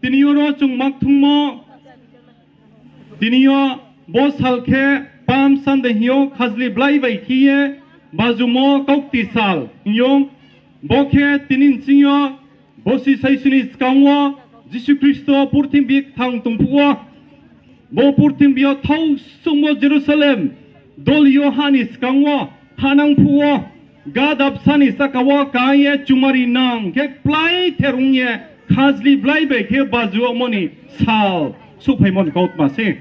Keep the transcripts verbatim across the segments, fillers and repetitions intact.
Tini yo ro chung ma kthungmo, tini yo bo sal khe Palm Sunday hing yo khajli blai bai khe ye bajumo kaukti sal hing yo. Bo khe tini nching yo bosi saisi ni skang wo Jisu Khristo purthimbi kthang tong phuh wo, bo purthimbi yo thao suhmo Jerusalem doli yo ha ni skang wo, hanang phuh wo, gadabsa ni sahka wo ka ye chumari nang khe kplái ther ong ye khajli blai bai khe baju yagmo ni sal souhphaimo ni kautma se.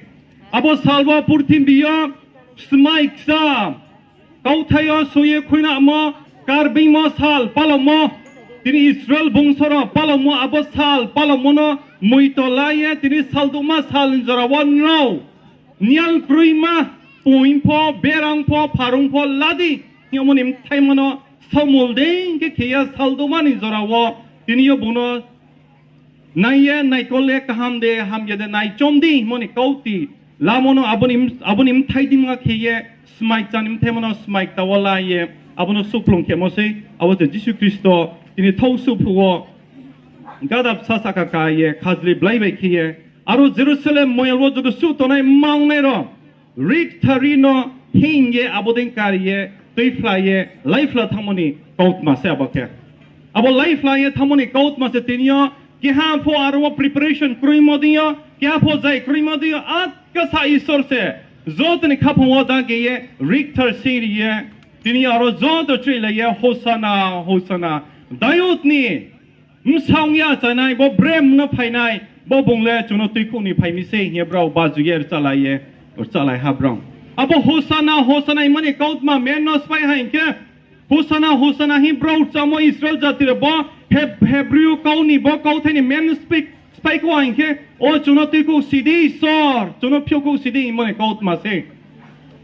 Abo sal wo purthimbi yo smai kcha kauthai yo soi ye khuinamo, Karbeingmo sal palaomo, tini Israel bungso rao palaomo, abo sal palaomo no moito la ye tini saldouhma sal ni jora wo nrao nial kroima, poing pho, berang pho, pharung pho la di hingmo ni bthaima no saomul dei khe khe ye saldouhma ni jora wo tini yo bung no nai ye naikol ye kaham de hamya de naichom di hingmo ni kauti lamo no abo ni, abo ni bthai dima khe ye smai kcha ni bthaima no smai kta wo la ye abo no suhplung khemo sei. Abo se Jisu Khristo tini thao suh phuh wo gadabsa sahka ka ye khajli blai bai khe ye, aro Jerusalem moyol wo joto suh tongnai mangnai rao ri kthar ri no hing ye abo dei kari ye tuiphla ye laiphla thanngmo ni kautma se abo khe. Abo laiphla ye thanngmo ni kautma se tini yo keha pho aro wo preparation kroimo dei yo, keha pho zai kroimo dei yo, atka sa Isor se joto ni khaphang wo dage ye ri kthar sing ri ye, tini yo aro joto chrilai ye Hosana, Hosana, Dayud ni bsaoh ya chanai, bo brem no phainai, bo bung le chung no tuikhouh ni phai mi sei hing ye brao baju ye rchalai ye, rchalai ha brao. Abo Hosana, Hosana hingmo ni kautma men no spái ha hing khe, Hosana, Hosana hing brao rchamo Israel jati rao bo Heb-, Hebrew kau ni bo kauthai ni men spái, spái kho ha hing khe, o chung no tuikhouh si di Isor, chung no phiouhkhouh si di hingmo ni kautma sei.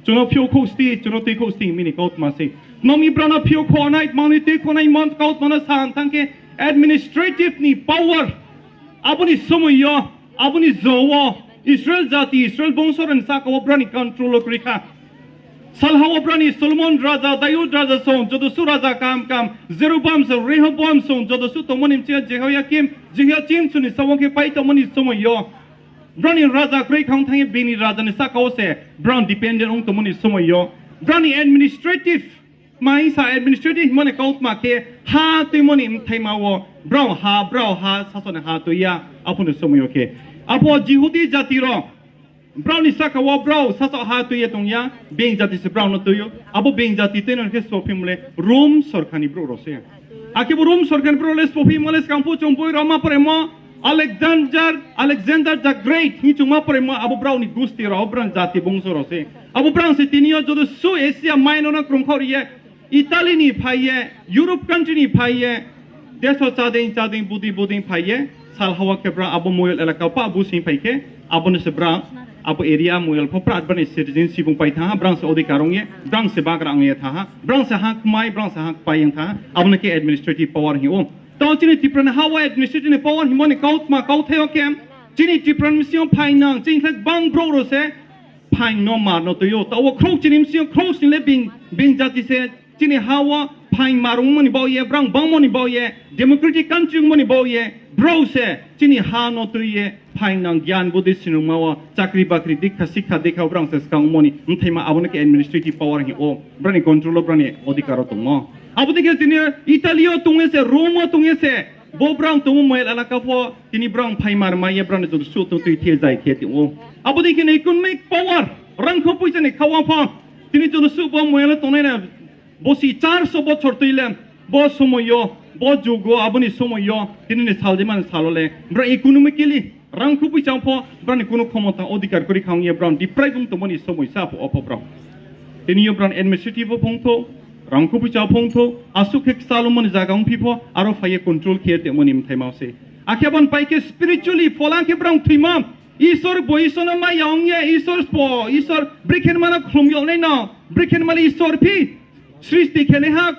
Chung no phiouhkhouh si di, chung no tuikhouh si di hingmo ni kautma sei. Tma mi brao no phiouhkhouh nai, tma mi tuikhouh nai hingmo kautma no sa thanng khe administrative ni power. Abo ni somoi yo, abo ni jo wo, Israel jati, Israel bungso rao ni sahka wo brao ni control wo kroi kha. Salha wo brao ni Solomon raja, Dayud raja song, joto suh raja kaham kaham, Jeroboam song, Rehoboam song, joto suh tongmo ni bsing yo Jehoiakim, Jehoiachin song ni samung khe pai tongmo ni somoi yo, brao ni raja kroi kha ong thanng ye bini raja ni sahka wo se brao dependent ong tongmo ni somoi yo, brao ni administrative, tma hing sa administrative hingmo ni kautma khe ha tuimo ni bthaima wo brao ha, brao ha, sasaoh ni ha tui ya, apho ni somoi yo khe. Apho Jihudi jati rao, brao ni sahka wo brao sasaoh ha tui ye tong ya, being jati se brao no tui ou. Abo being jati tui no khe sbo phimo le Rom sorkar ni brouh rao se. Akhe bo Rom sorkar ni brouh le sbo phimo le skang phuh chung boi rao ma poraimo, Alexander, Alexander the Great hing chung ma poraimo, abo brao ni gusti rao, brao ni jati bungso rao se. Abo brao se tini yo joto suh Asia Minor no krungkhaoh ri ye, Italy ni phai ye, Europe country ni phai ye, deso chá dei chá dei, bu dei bu dei phai ye, salha wo khe brao abo moyol elaka pah busing phai khe, abo no se brao, abo area moyol pho brao ni citizenship ong pai thanng ha, brao se odhikar ong ye, brao se bagra ong ye thanng ha, brao se ha kmai, brao se ha kpai ong thanng ha, abo no khe administrative power hing ou. Tao chini Tripura ni ha wo administrative ni power hingmo ni kautma kauthai yo khe, chini Tripura ni bsing yo phaingnang, chini khlai gbang brouh rao se phaing no mar no tui ou. Tao wo khrouh chini bsing yo khrouh sni le being, being jati se chini ha wo phaing mar ongmo ni baoh ye, brao bangmo ni baoh ye, democratic country ongmo ni baoh ye, brao se chini ha no tui ye phaingnang gyan budi sinungma wo chakri bakri dikha sikha dikha wo brao se skang ongmo ni bthaima abo no khe administrative power hing ou. Brao ni control wo brao ni odhikar wo tongmo. Abo dei khe tini Italy yo tong ye se, Rome wo tong ye se, bo brao tongmo moyol elaka pho tini brao phaing mar mai ye brao ni joto suh tong tui thi ye zai khe tong ou. Abo dei khe ni economic power, rangkho poicha ni khawa pho, tini joto suh bo moyol wo tongnai na bosi charso bochor tui le, bo somoi yo, bo jugo, abo ni somoi yo, tini ni sal deima ni sal wo le brao economically rangkho poicha pho brao ni kuno khomota odhikar kroi kha ong ye brao deprive ong tongmo ni somoi sa pho wo pho brao. Tini yo brao administrative wo phongthou, rangkho poicha phongthou, asuh khe kchalmo ni zaga ongphi pho, aro phai ye control khe ye tongmo ni bthaima wo se. Akhe abo ni pai khe spiritually phola khe brao thoimo, Isor bo Isor no mai ya ong ye, Isor sbo, Isor brekhe ma no khlum yag nai no, brekhe ma le Isor phi, sristi khenaiha,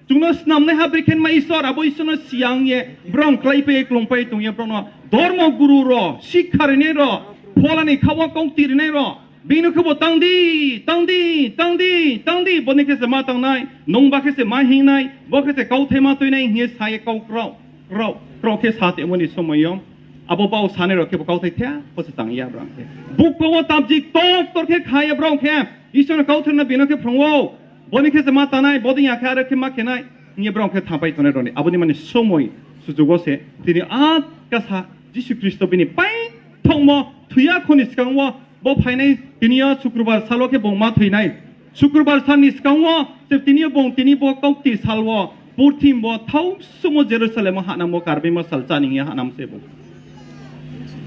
chung no snamnaiha brekhe ma Isor, abo Isor no si ya ong ye, brao kláipai ye klumpai tong ye, brao no dormo guru rao, sikha rinai rao, phola ni khawa kauti rinai rao, bini khe bo tang di, tang di, tang di, tang di, bo ni khe se ma tangnai, nungba khe se ma hingnai, bo khe se kauthai ma tuinai hing ye sa ye kau krao, krao, krao khe sa tongmo ni somoi yo. Abo bau sanai rao khe bo kauthai the, bo se tang ya brao khe. Buko wo tabji ktor ktor khe kha ye brao khe, Isor ni kauthai no bino khe phrung ou. Bo ni khe se ma tanai, bo dei ya khe aro khe ma khe nai, hing ye brao khe thanngpai tongnai rao ni. Abo ni mani somoi sujugo se, tini atkasa Jisu Khristo bini paithaohmo thoi ya kho ni skang wo, bo phainai tini yo Sukrubar sal wo khe bung ma thoi nai. Sukrubar sal ni skang wo se tini yo bung tini bo kaukti sal wo, purthimbi wo thaosumo Jerusalem wo hahnangmo, Karbeingmo sal chá ni hing ye hahnang se bung.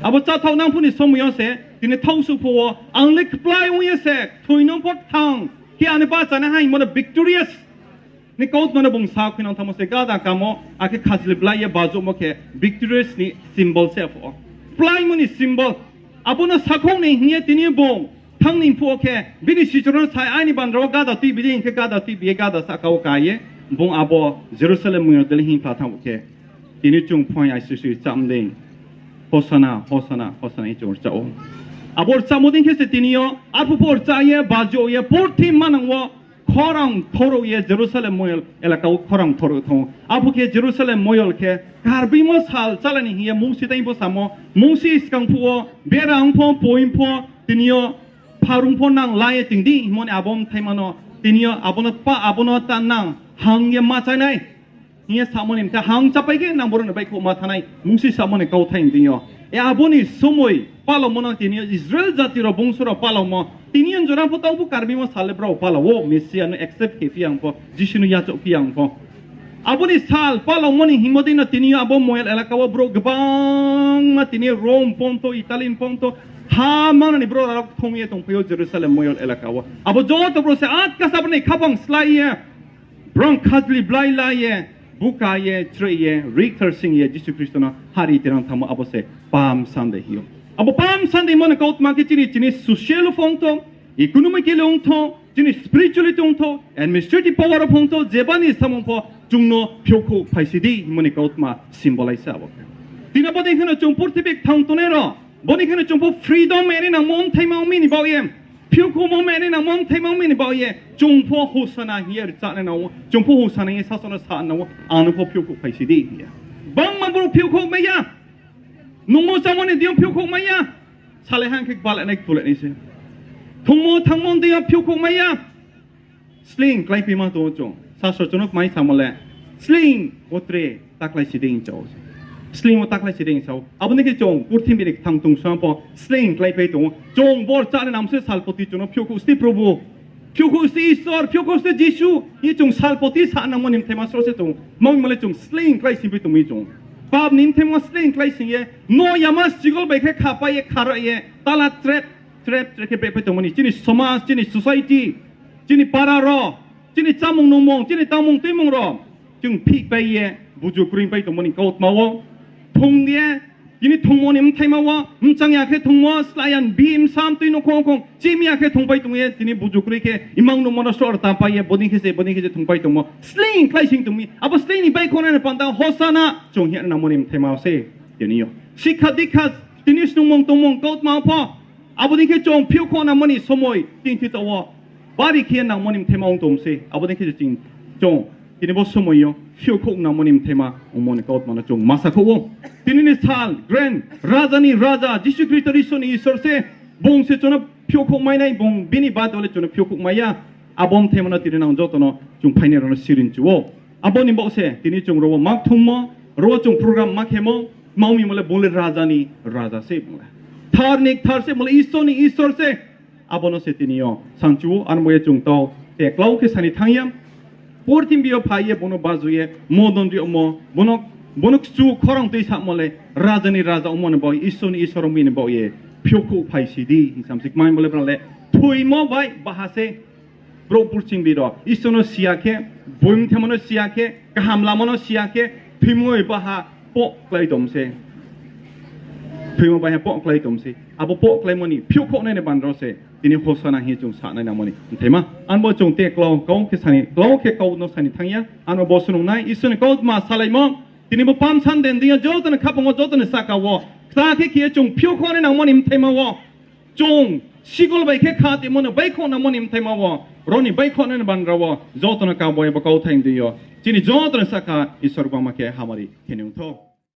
Abo cháthaohnang phuh ni somoi yo se, tini thaosuh phuh wo, ang le kplái ong ye se, thoi no pho kthang, khe ani bahcha nai ha hingmo no victorious ni kautma no bung sa khuinang thanngmo se, gada kamo, akhe khajli blai ye bajuhmo khe victorious ni symbol se pho. Kpláimo ni symbol. Abo no sakhouh ni hing ye tini bung thanng ni phuh wo khe, bini sichu rao no sa, aini bandra wo gada tuibi di, hing khe gada tuibi ye gada sahka wo ka ye, bung abo Jerusalem moyol dei le hing phla thanng phuh khe, tini chung phuaing aisisi rcham dei, Hosana, Hosana, Hosana hing chung rchah ou. Abo rchahmo dei khe se tini yo, arphuh pho rchah ye, bajuh ye, purthimbi manang wo, khorang thoruh ye, Jerusalem moyol elaka wo khorang thoruh thanng ou. Arphuh khe Jerusalem moyol khe, Karbeingmo sal chálai ni hing ye Mousi tang pho samo, Mousi skang phuh wo, bera ong pho, poi pho, tini yo, pharung pho nang la ye ting di, hingmo ni abo mthaima no, tini yo, abo no pa, abo no ta nang, hang ye ma chá nai. Hing ye samo ni mtha hang chápai khe nang boro ni baihkhouh ma thanng nai, Mousi samo ni kauthai hing tini yo. E abo ni somoi palaomo no tini yo Israel jati rao bungso rao palaomo. Tini yo jora pho taoh pho Karbeingmo sal le brao palao wo, Mesia no accept khe phi ya ong pho, Jisu no yachaoh phi ya ong pho. Abo ni sal palaomo ni hingmo dei no tini yo abo moyol elaka wo brouh gbangma tini Rome pho ong thou, Italy pho ong thou, ha manani brouh rao kthung ye tongphai ou Jerusalem moyol elaka wo. Abo joto brouh se atkasa brouh ni khaphang slái ye, brao khajli blai la ye, buka ye, chreh ye, rikthar sing ye, Jisu Khristo no hari tinang thanngmo abo se Palm Sunday hing ou. Abo Palm Sunday mo ni kautma khe chini, chini social pho ong thou, economically ong thou, chini spirituality ong thou, administrative power pho ong thou, jeba ni samung pho chung no phioukhouh phaisi di hingmo ni kautma symbolize abo khe. Tini bo dei khe no chung purthimbi kthang tongnai rao, bo dei khe no chung pho freedom mai nai nangmo mthaima ong mi ni baoh ye, phioukhouhmo mai nai nangmo mthaima ong mi ni baoh ye, chung pho Hosana hing ye rchah nai nang ou, chung pho Hosana hing ye sasaoh no sa nang ou, ang no pho phioukhouh phaisi di hing ye. Gbangma brouh phioukhouh mai ya. Nungmo chámo ni deing yo phioukhouh mai ya. Salai ha khe gbalai nai, ktulai nai se. Thungmo thangmo ni deing yo phioukhouh mai ya. Sleing kláipaima tong ou chung. Sasro chung no kmai samo le, sleing wo tre ta kláisi dei hing sa ou. Sleing wo ta kláisi dei hing sa ou. Abo ni khe chung purthimbi ni kthang tong song pho sleing kláipai tong ou. Chung bor chá nai nang se salpoti chung no phioukhouh sti Probhu. Phioukhouh sti Isor, phioukhouh sti Jisu, hing ye chung salpoti sa nangmo ni mthaima sro se chung. Mangmo le chung sleing kláising pai tong mi chung. Pap ni mthaima sleing kláising ye, no yama sigol bai khe khapai ye, khara ye, tala trep, trep, trep khe brehpai tongmo ni. Chini somaj, chini society, chini para rao, chini chámung nungmung, chini tangmung tuimung rao, chung phihpai ye, buju kroipai tongmo ni kautma wo, thung ye, tini thungmo ni mthaima wo, mchang ya khe thungmo, slái ya bi msam tui nouhkhong khong, chimi ya khe thungpai tong ye, tini buju kroi khe, imang nungmo no sroh rta pai ye, bodei khe se, bodei khe se thungpai tongmo, sleing kláising tong mi, abo sleing ni baihkhouhnai ni panda, Hosana, chung hing ye nangmo ni mthaima wo se, tini yo. Sikha dikha, tini snungmung tongmung kautma pho, abo dei khe chung phioukhouh nangmo ni somoi, tini thito wo, bari khe nangmo ni mthaima ong tong se, abo dei khe chung, tini bo somoi yo phioukhouh nangmo ni mthaima ongmo ni kautma no chung masa khouh ou. Tini ni sal, grand, raja ni raja, Jisu Khristo Isor ni Isor se, bung se chung no phioukhouh mai nai, bung bini bade le chung no phioukhouh mai ya, abo mthaima no tini nang joto no chung phainai rao no sirinchu ou. Abo ni baoh se, tini chung ro wo ma kthungmo, ro wo chung program ma khemo, tma ong mi mo le bung le raja ni raja se bung le. Kthar ni kthar se, bung le Isor ni Isor se. Abo no se tini yo sanchu ou, aro bo ye chung tau, te klau khe sa ni thanng ya. Purthimbi yo phai ye, bung no baju ye, modon ri omo, bung no, bung no kchu khorang tui samo le, raja ni raja ongmo ni baoh ye, Isor ni Isor ongmo ni baoh ye, phioukhouh phaisi di, hing sam se kmai bo le brao le, thoimo bai baha se, brouh purthimbi rao, Isor no si ya khe, boimthemo no si ya khe, kaham lama no si ya khe, thoimo bai baha poh klái tong se. Thoimo bai ha poh klái tong se. Abo poh kláimo ni phioukhouhnai ni bandra se, tini Hosana hing ye chung sa nai nangmo ni mthaima. Aro bo chung te klau, kau khe sa ni, klau khe kau no sa ni thanng ya. Aro bo bo snungnai, Isor ni kautma salaimo. Tini bo Palm Sunday ni deing yo joto ni khaphang wo, joto ni sahka wo, kta khe khe ye chung phioukhouhnai nangmo ni mthaima wo, chung sigol bai khe kha tongmo no baihkhouh nangmo ni mthaima wo, ro ni baihkhouhnai ni bandra wo, joto no kabo ye bo kauthai ni deing yo, chini joto ni sahka Isor gbangma khe hamari khe ni ong thou.